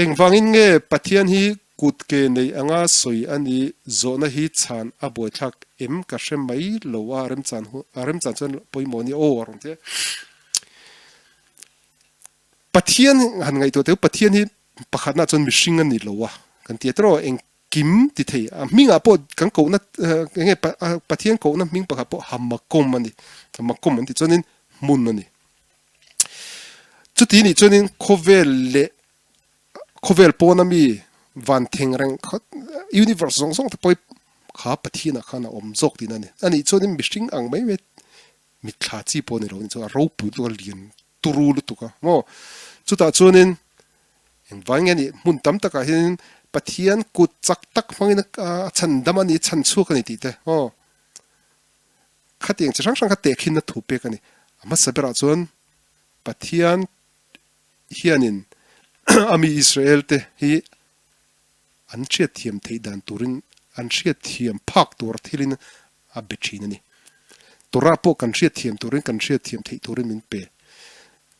Engvangin nge Pathian hi kut ke nei anga sawi a nih zawhna hi chhan a buaithlak em ka hre mai lo a remchan a remchan chuan pawimawh a nia aw a rawn ti a. Pathian han ngaihtuah teh u Pathian hi pakhatna chuan mihring a ni lo a kan ti a tiraw eng kim ti thei a hmingah pawh kan kohna eng nge Pathian kohna hming pakhat pawh Hamakom a ni Hamakom an tih chuanin hmun a ni. Chuti nih chuanin khawvel leh khawvel pawna mi van theng reng kha universe zawng zawng te pawh hi kha Pathianah khan a awm zawk tihna a ni. Anih chuanin mihring ang mai mai mitthla chi pawh a ni lo anih chuan a ropui lutuk a lian turu lutuk a maw. Chutah chuanin engvang nge nih hmun tam takah hianin Pathian kut chak tak hmangin a chhan dam a ni chhan chhuak a ni tih te maw. Khatiang chi hrang hrang kha tehkhinna thu pek a ni. A hmasa berah chuan Pathian hianin a mi Israel te hi an hriatthiam theih dan turin an hriatthiam phak tur thilin a be thin a ni. Torah pawh kan hriatthiam turin kan hriatthiam theih turin min pe.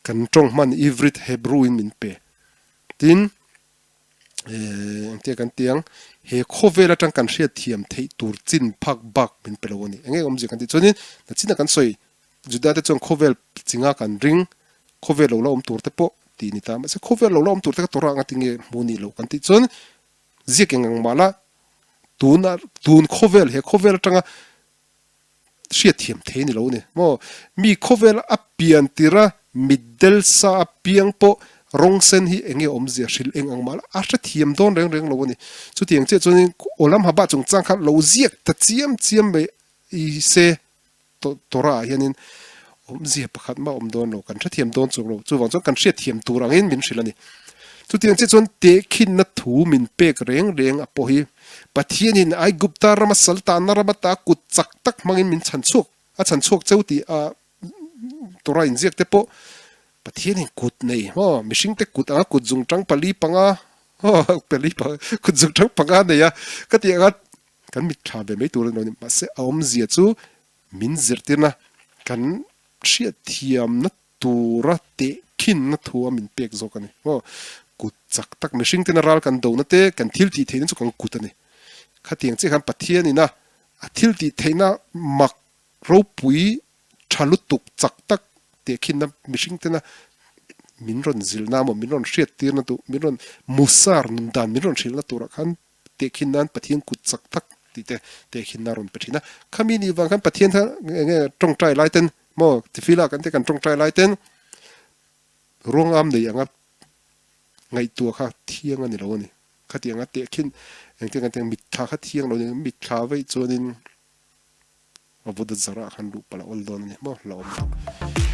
Kan tawng hman Ivrit, Hebrew in min pe. Tin, Engtia kan ti ang, he khawvel atang kan hriatthiam theih tur chin phak bak min pe lo a ni. Enge awmzia kan tih chuanin nachina kan sawi Juda te chuan khawvel chinga kan ring, khawvel lo la awm tur te pawh tih ni ta. Mahse khawvel lo la awm tur te kha Torah anga tinge hmu nih loh kan tih chuan ziak eng ang mahla tun tun khawvel he khawvel atanga hriatthiam thei ni lo a ni maw? Mi khawvel a pian tir a, mitdel sa a piang pawh rawng sen hi eng nge awmzia hrilh eng ang mah la a hrethiam dawn reng reng lo a ni. Chutiang chiah chuanin Olam Haba chungchang kha lo ziak ta chiam chiam mai i se Torah ah hianin awmzia pakhat mah awm dawn lo, kan hrethiam dawn chuang lo. Chuvang chuan kan hriatthiam tur angin min hrilh a ni. Chutiang chiah chuan tehkhinna thu min pek reng reng a pawh hi Pathianin Aigupta rama saltana ram ata kut chak tak hmangin min chhan chhuak, a chhan chhuak cheu tih a Torah inziak te pawh Pathianin kut nei maw, mihringte kut anga kut zungtang pali panga maw, pali panga, kut zungtang panga nei a ka tih anga kan mitthla ve mai tur a ni lo a ni. Mahse a awmzia chu min zirtirna kan hriatthiamna tura tehkhinna thu a min pek zawk a ni. Aw, kut chak tak mihring tena ral kan dona te, kan thil tih theihna chu kan kut a ni. Khatiang chiah khan Pathian ina a thil tih theihna mak ropui tha lutuk chak tak tehkhinna mihring tena min rawn zilhna emaw min rawn hriattirna duh, min rawn musar nun dan min rawn hrilhna turah khan Tehkhin nan Pathian kut chak tak tih te tehkhin na rawn pe thin a. Khami nih vang khan Pathian kha eng nge tawngtai lai ten maw tifila kan te kan tawngtai lai ten ruangam nei anga ngaihtuah kha thiang a ni lo a ni. Khatiang a tehkhin engte kan tih ang mitthla kha thiang lo a ni. Mitthla veih chuanin a vawt a zarah khan luh palh a awl dawn a ni maw hlauhawm tak.